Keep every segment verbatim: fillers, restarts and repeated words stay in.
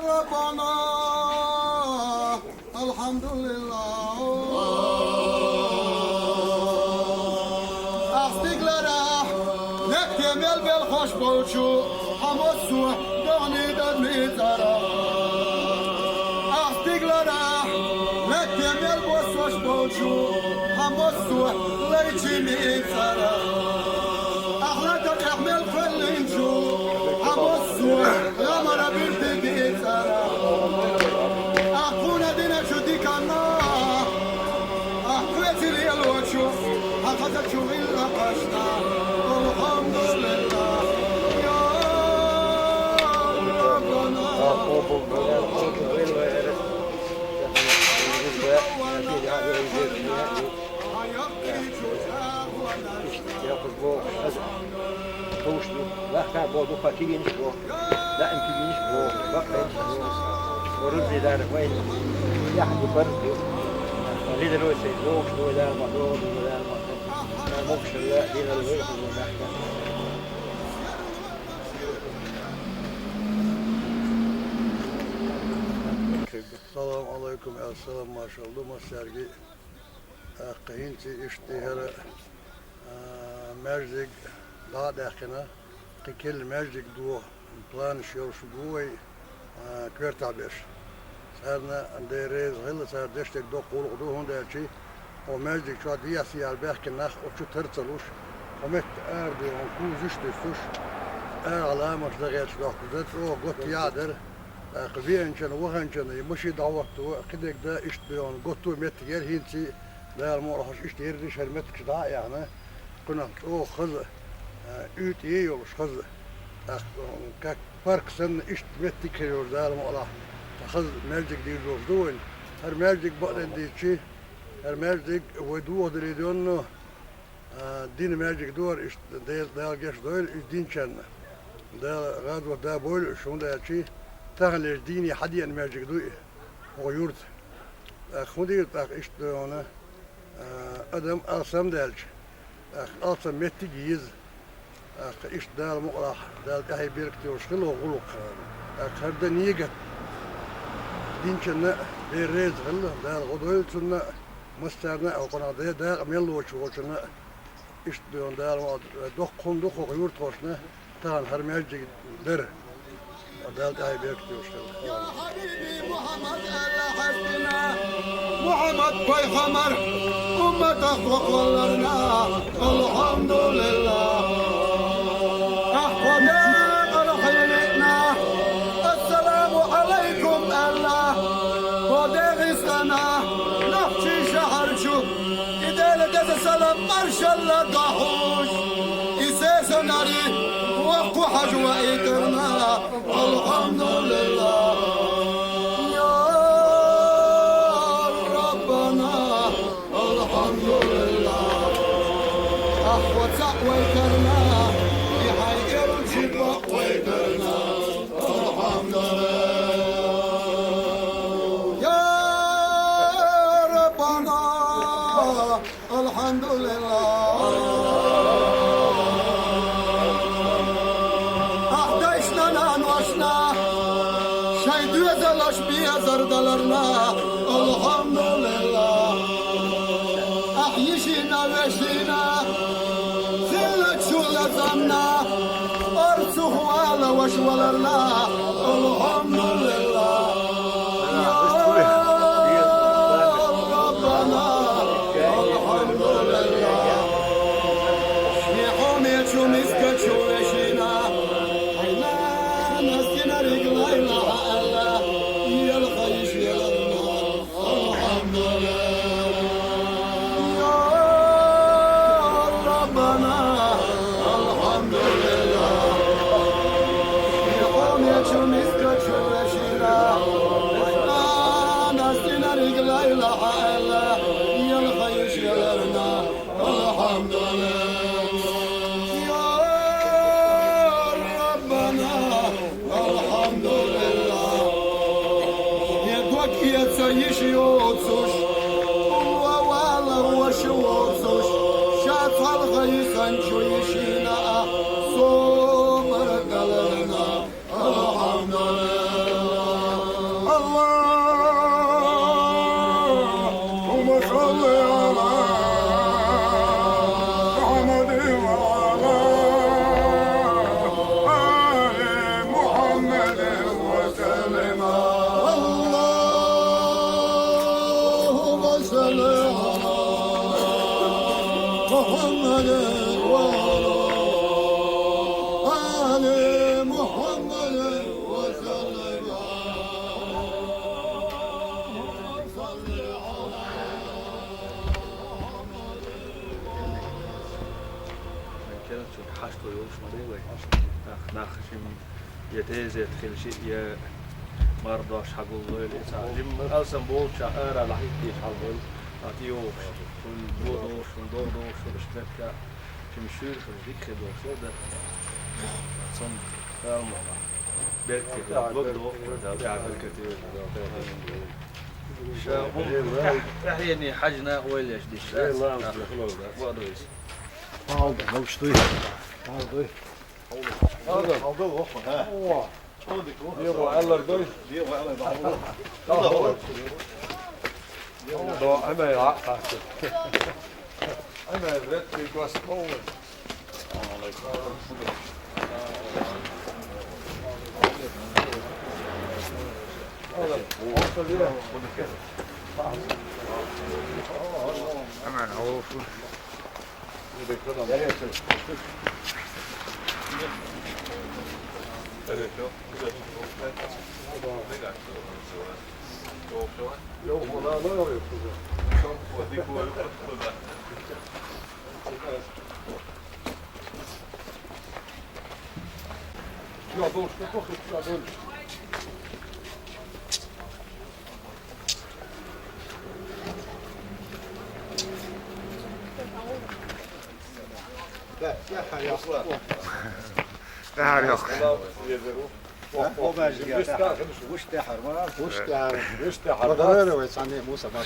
ربنا، الحمد لله. Ахь стигалара летте мел белхаш болчу хьан массо а догӀанийн адамийн цӀарах. Ахь стигалара летте мел боссаш болчу хьан массо а лайчийн цӀарах. Ахь латта тӀехь мел кхоьллинчу хьан массо а гӀамара бирти бицара. Ахь кхуна диначу диканна, ахь кхоьцира лелочу, хьан хазачу гӀиллакхашна. Алхьамдулиллах, я Раббана. Иштта яккхаза бохуш, аса ховш ду, лахка боху, дукха кигинаш боху, даим кигинаш боху, баккхий боху. Ва руззи дара вайн, яхь ду, барз ду. Лидерой сей бохуш ду, дара ма, догӀу ду, дара ма. Мукшалла, динал вирху ду, лахка. Салам алейкум, ассалам, машалла, массаьрга. ТӀаккха хӀинца иштта хӀара, а, маьждиг дӀа а даьккхина, кхин керла маьждиг доху планаш йолуш бу вай, а, коьртахь берш. Царна Дела реза хила, цара деш дерг доккха гӀуллакх ду, хӀунда аьлча хӀокху маьждиг чохь дехьа-сехьа баьхкина нах оцу чу тар ца луш, хӀокху метта ара дуьйхьун кузаш а дуьстуш, агӀа ламазаш дан гӀерташ доккхуш дара, чӀогӀа готта яа дара. ТӀаккха веанчунна, ваханчунна и машен дӀахӀотто, кхидерг дан иштта дуьйхьун готто меттиг яра хӀинца, Дала мукъалахь, иштта ерриш хӀара меттигаш дӀа а яьхна, кхунах чӀогӀа хаза, а, уьйтӀа е йолуш хаза. ТӀаккха, как парк санна, иштта меттиг хир йолуш, Дала мукъалахь, цхьа хаза маьждиг дийр долуш ду вайн. ХӀара маьждиг бакъдерг дийцича, хӀара маьждиг вай дохадале доьнно, а, дина маьждиг ду хӀара, иштта Дела, Дала гечдойла иза динчарна. Дала гӀазот да бойла уьш, хӀунда аьлча таханлерчу дийне хьадеана маьждиг ду и, хӀокху юрта. ТӀаккха хӀун дийр тӀаккха иштта дуьйхьуна, а, адам алсам даьлча, тӀаккха алсам меттиг а еза. ТӀаккха иштта Дала мукъалахь, Дала тӀаьхье беркате йолуш хила хӀокху гӀуллакхах. ТӀаккха хӀара дан негат динчунна а Дела реза хила, Дала гӀо дойла цунна а, массарна а, хӀокхунах де дакъа мел лоцуш волчунна а. Иштта дуьйхьун Дала ма, доккха хӀума ду хӀокху юьртахошна тахана хӀара маьждиг дара. Дала тӀаьхье беркате йолуш хила. Мухьаммад аьлла хьаьстина, Мухьаммад пайхамар умматах вакхалларна, алхьамдулиллах. Ахьа декъала хьелиъна, ассаламу Ӏалайкум аьлла, хӀо ДегӀастана, Нохчийн шахьар чу, и Делан деза салам маршалла дохьуш, и сесанари воккху хьажа ваийтарна, алхьамдулиллах. Я Раббана, алхьамдулиллах. Ахьа цхьаъ вайтарна, и хьайн элча бакъ вайтарна, алхьамдулиллах. Я Раббана, алхьамдулиллах. Ахь дайшна, наношна шайн доьзалш безар даларна, алхьамдулиллах. Ахь йишина, вешина, хиллачу лазамна, орцух вала ваша валарна, алхьамдулиллах. Я Раббана, алхьамдулиллах. Шен хьомечу мискачу вешина, хьайн нанас динарг лайлахь аьлла, елха йиш еларна, алхьамдулиллах. Я Раббана, алхьамдулиллах. Шен хьомечу мискачу вешина, хьайн нанас динарг лайлахь аьлла, елха йиш еларна, алхьамдулиллах. Я Раббана, алхьамдулиллах. Я дог эца йиш йоцуш, улло вала ваша воцуш, ша цхьалха йисанчу йишина а собар даларна, алхьамдулиллах. محمد وعلى آل محمد وسلم. Хьашт йолуш ма ду вай. Нах, нах шим я тезет хилча, я мардош хьагуллойла, и ца жим алсам болча ара лахиттеш хьалбойла. Ат йохуш, хӀун бо дохуш, хӀун дох дохуш, хӀун иштта. Шим шуьйра хилча, дика хир долуш, да. Цом, Дала ма ма. Беркате, лог дохуш, Дала, я беркате. Ша, хӀун, тӀаьхьене хьаьжна ойла еш диш. Ва дойс. Алда, логуш дуй. Алда дуй. Алда, алда, охо, ха. О. Диего, аллар дуй. Диего, аллар дуй. До, амай, а, а. Амай, вред, ты гос, полный. Аман, алло, шу. Тахьар йоху. Вуш тахьар ма? Вуш тахьар. Вуш тахьар. Ма далара вай цхьанне Муса ма.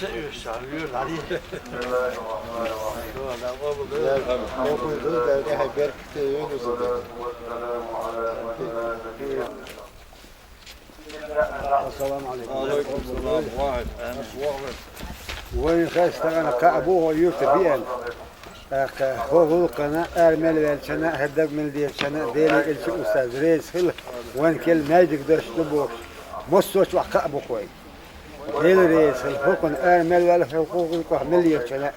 Ассаламу алейкум. Ассаламу алейкум. Ва алейкум салам. Вайн хастагана каъ бу хӀо юрта биъан. ТӀаккха хӀо гӀуллакхана ара мел ваьлчана, хӀара даг мел дечана, Делан элча устаз реза хила, вайн кел маьждиг даш ду бохуш, массо а чохь каъ бу хой. Дела реза хила, хӀокхунна ара мел ваьлла, хӀокху гӀуллакхах мел ечана,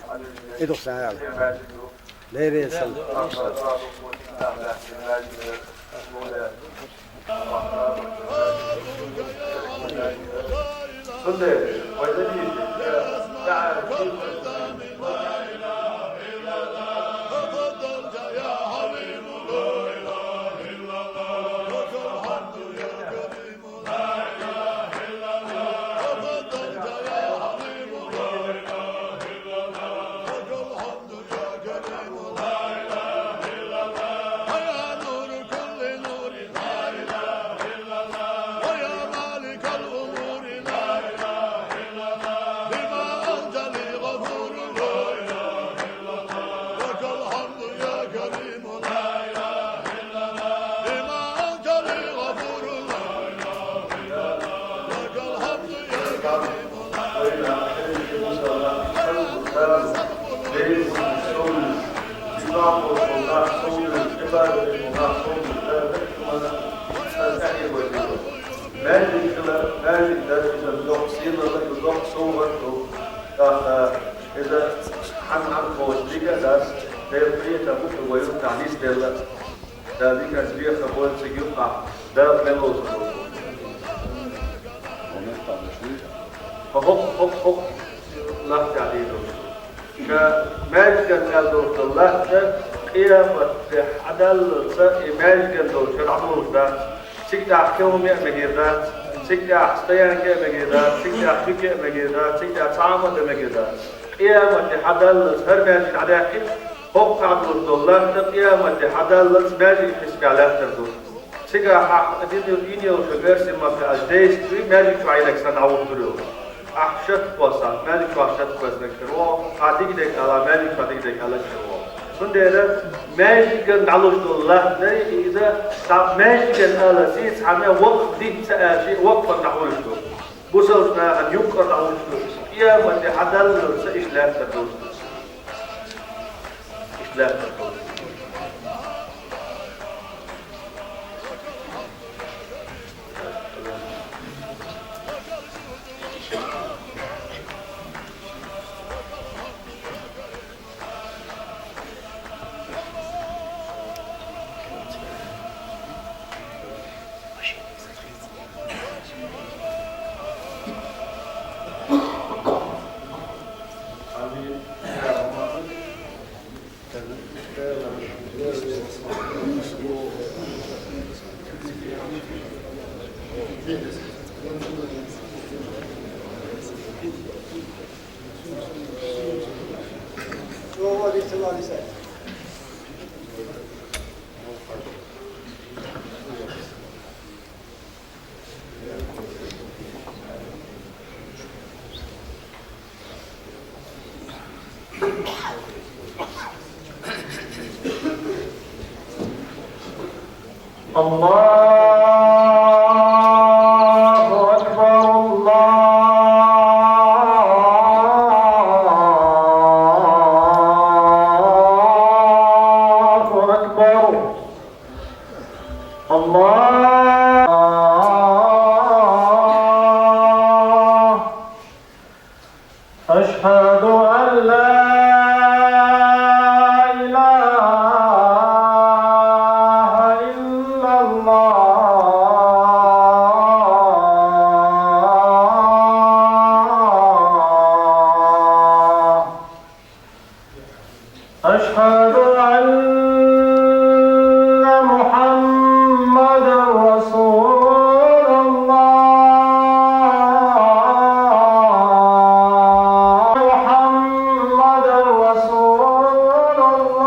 и ду сан ала. Дела реза хила. Маьждиг хила, маьждиг дар, иза доккха сийлалла ду, доккха совгӀат ду. ТӀаккха иза хьан-хьан кхочу дика а дац, Делан къинхетам бу вай юкъахь нисделла. Дала диканца веха бойла цига юкъахь, Дала мел лоцург. ХӀокху, хӀокху, хӀокху лахтехь дийр долуш ду. Ша маьждиган аьлла долуш долу латта къематде хьадаллалца и маьждиган долчу дӀадолуш дац. Цига тӀехь километр а мегар дац, цига тӀехь стоянка а мегар дац, цига тӀехь чуька а мегар дац, цига тӀехь цхьа а ма дан мегар дац. Къематде хьадаллалца хӀара маьждиг дӀадаьккхи, хӀокху хьадалуш долу латта къематде хьадаллалц маьждиг хьисапехь лаьттар ду. Цигахь ахь дина йолчу оьрсийн маттахь аьлча, дайшка дуй, маьждиг чохь йинарг санна дӀахӀуттур ю. Ахь шатта кхоссахь, маьждиг чохь шатта кхоьссинарг хир ву, ахь дика дерг ала, маьждиг чохь дика дерг аьлларг хир ву. Цундела маьждиган дӀалуш долу латта дарий иза, цхьа маьждиган ала сий цхьаьна вакъф диц ца аьлча, вакъфан дӀахьуьлуш ду. Бусалба нахана юккъара дӀахьуьлуш ду иза. Къематде хьадаллалца иштта лаьттар ду. Иштта лаьттар ду. الله أكبر، الله أكبر. الله. أشهد أن لا إله إلا الله. أشهد أن محمدا رسول الله. محمدا رسول الله.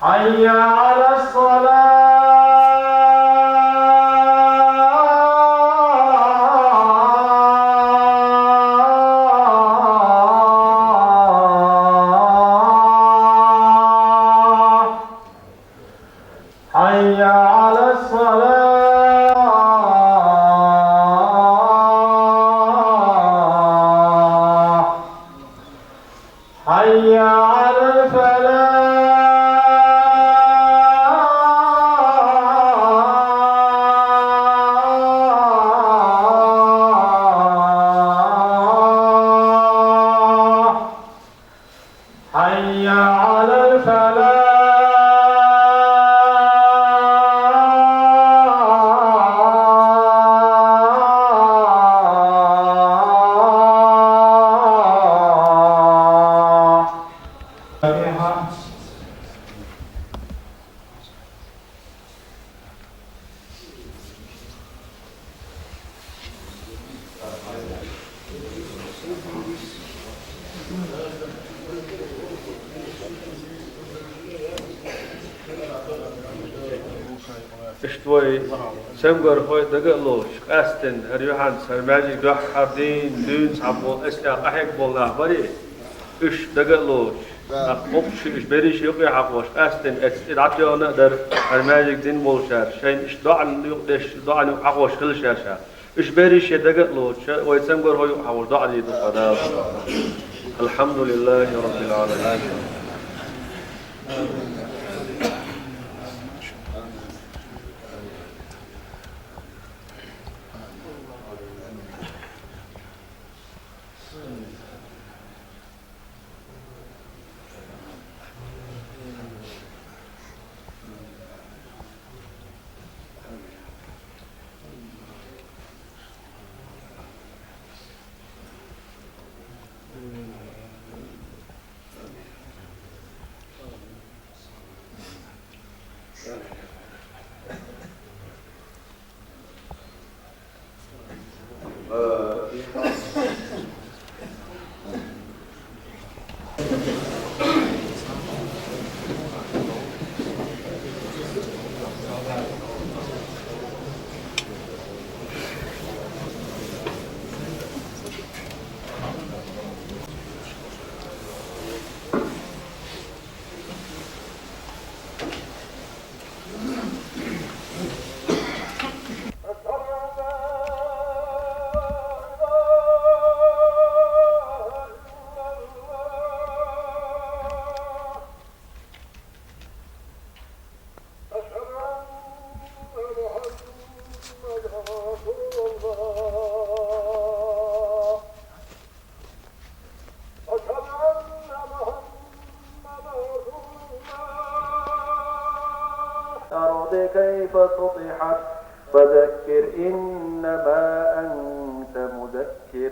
حي على الصلاة. حي على الصلاة. حي على الفلاح. حي على الفلاح. Иштта вай цамгархой дага а лоцуш, къаьстина хӀара юьхьанца, хӀара маьждиг доьхкар дийна, дуьйна цхьаболу, эццахь къахьегна болу нах барий, уьш дага а лоцуш, тӀаккха мукъаш уьш берриш юкъе хьакхош, къаьстина эцна тӀе дӀатоьхна а дара, хӀара маьждиг дина болушшехь, шайна иштта доӀана юкъа деш, доӀана юкъа хьакхош хила шаьш. Уьш берриш дага а лоцуш, вай цамгархой юкъа хьакхош доӀа дийр ду-кх Дала. Алхьамдулиллахи Раббил Ӏаламин. أشهد أن محمدا رسول الله. أشهد أن محمدا رسول الله. الأرض كيف سطحت. فذكر إنما أنت مذكر.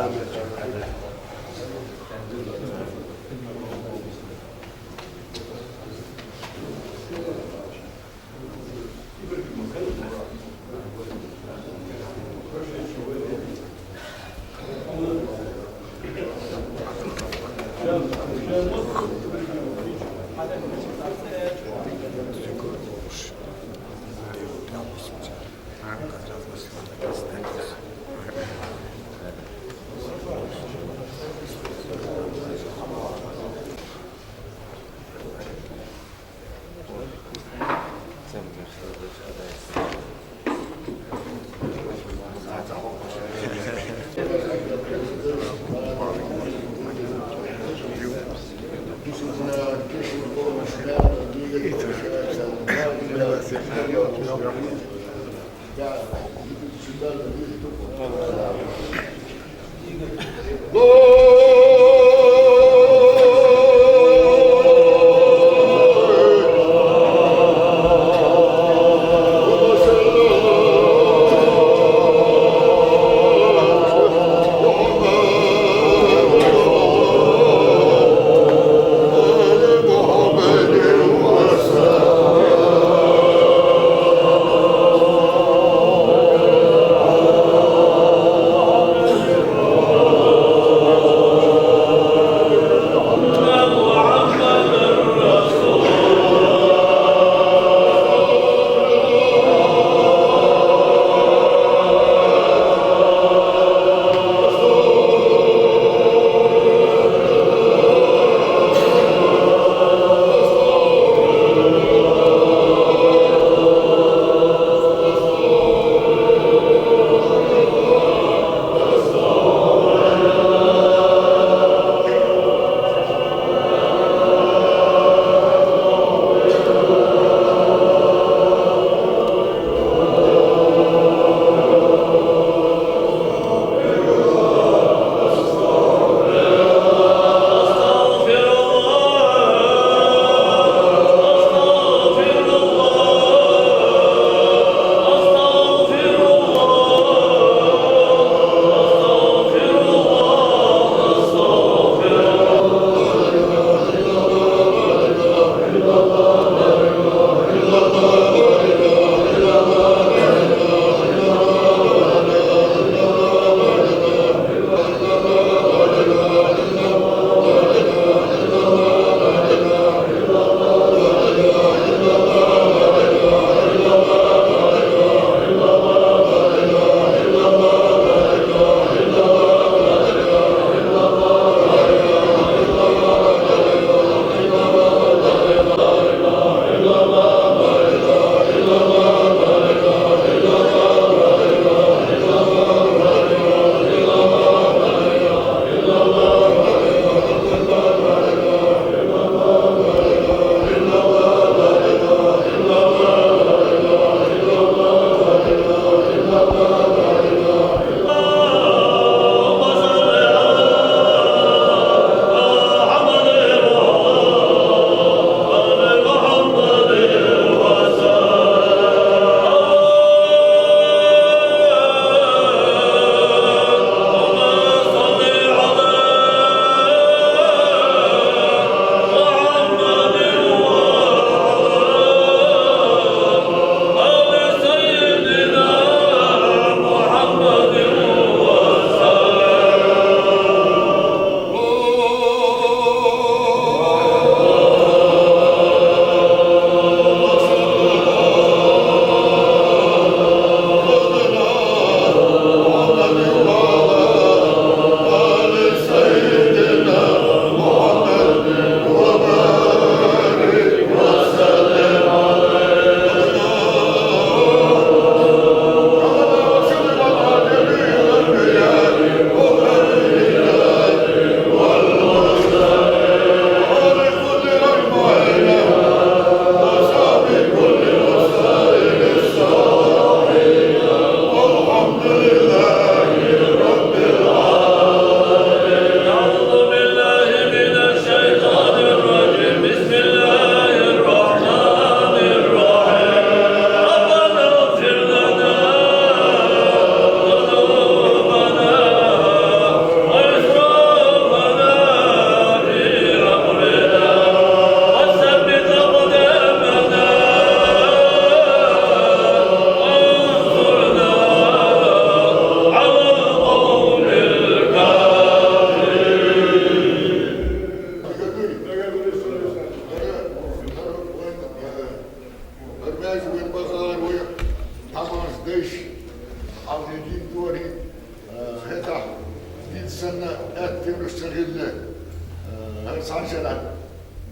Санна аьттонаш ца хилла, э, хӀара цхьана шера,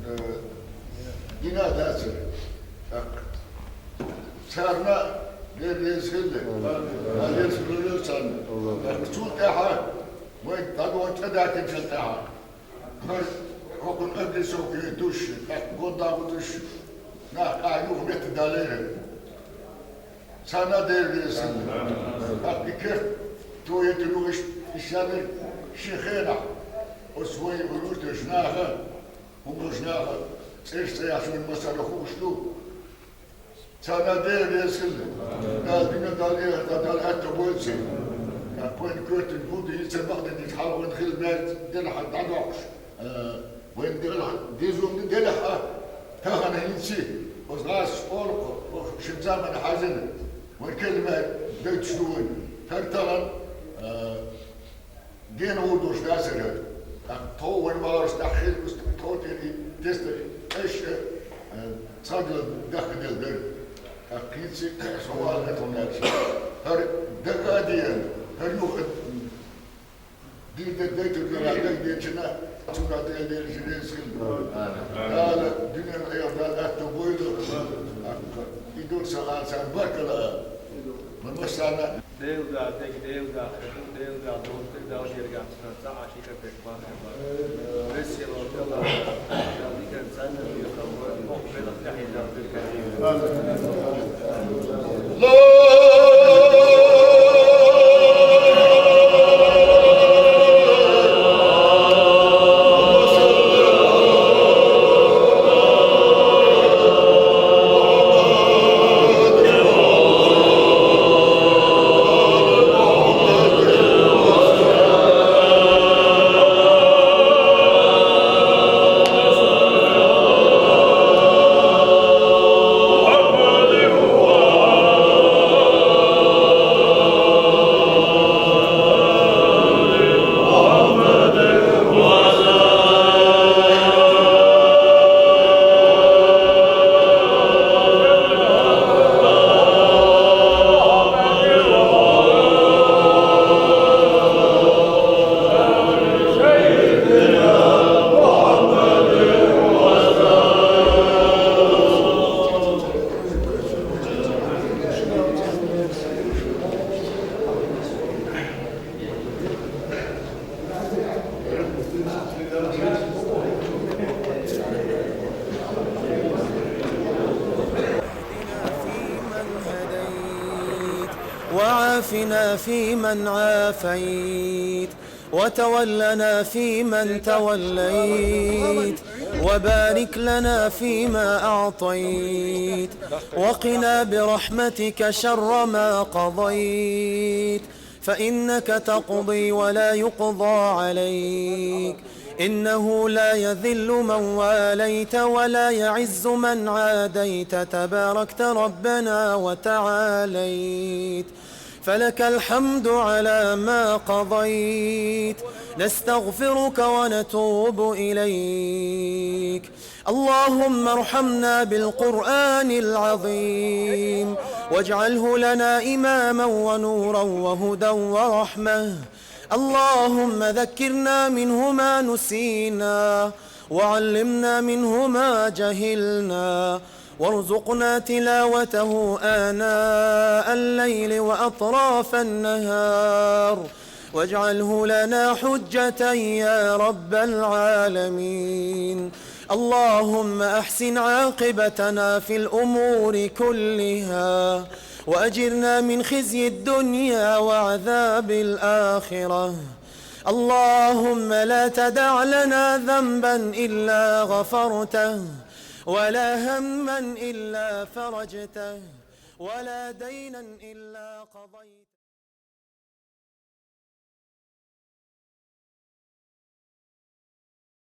э, дина а дацар. ТӀаккха царна Дела реза хилла. Дала реза хилла царна. ТӀаккха цул тӀаьхьа вай дӀадола тӀадаттинчул тӀаьхьа. ХӀара хӀокхунна обрисовка йойтуш, тӀаккха гонна дӀахьуш, нах къахьа юха меттадалийта. Царна Дела реза хилла. ТӀаккха и керта тойтар ю иштта, иштта шин хенахь. Оцу вай юьртарчу наха, хӀуманаш наха, цӀераш ца яхьаш вайн массарна хууш ду. Царна Дела реза хилла. Дала дуьнен, Дала эхарт, Дала аьтто бойла церан. ТӀаккха вайна коьртаниг хӀунда йицар бакъдерг хьалха вайна хилла баьлча, делахь дӀадоккхуш. Э, вайн делахь, дезо ма ду делахь а, тахана хӀинца, оцу гӀазкхаша олу, оцу шен заманахь хьаьжна, вайн кхел-маьл дойтуш ду вайна. ХӀара тахана, э, гена гӀур долуш дацара хӀара. ТӀаккха тхов вайн валарш тӀехь хилла, тхов тӀера и тесна, аша, э, цхьаъ дахкаделла дара. ТӀаккха хӀинца со вала хӀетахь лаьтташ. ХӀара дага а деана, хӀара юха дийр дан дайтар дара, дагадеъча, цунах Дела реза хилла. Дала дуьнен, Ӏехарт Дала аьтто бойла. И ду сан ала царна баркалла а. Ма массарна. Дела да дерг, Дела да хир ду, Дела да доху, Дала дерг а цхьа а ши капек ма хир бара. Веза-сийлахь волчу Дала, Дала диканца царна а векхар вара, боху белхан тӀехь Дала дерг а. اهدنا فيمن هديت، وعافنا فيمن عافيت، وتولنا فيمن توليت، وبارك لنا فيما أعطيت، وقنا برحمتك شر ما قضيت، فإنك تقضي ولا يقضى عليك، إنه لا يذل من واليت ولا يعز من عاديت، تباركت ربنا وتعاليت، فلك الحمد على ما قضيت، نستغفرك ونتوب إليك. اللهم ارحمنا بالقرآن العظيم، واجعله لنا إماما ونورا وهدى ورحمة. اللهم ذكرنا منه ما نسينا، وعلمنا منه ما جهلنا، وارزقنا تلاوته آناء الليل وأطراف النهار، واجعله لنا حجة يا رب العالمين. اللهم أحسن عاقبتنا في الأمور كلها، وأجرنا من خزي الدنيا وعذاب الآخرة. اللهم لا تدع لنا ذنبا إلا غفرته، ولا هما إلا فرجته، ولا دينا إلا قضيته.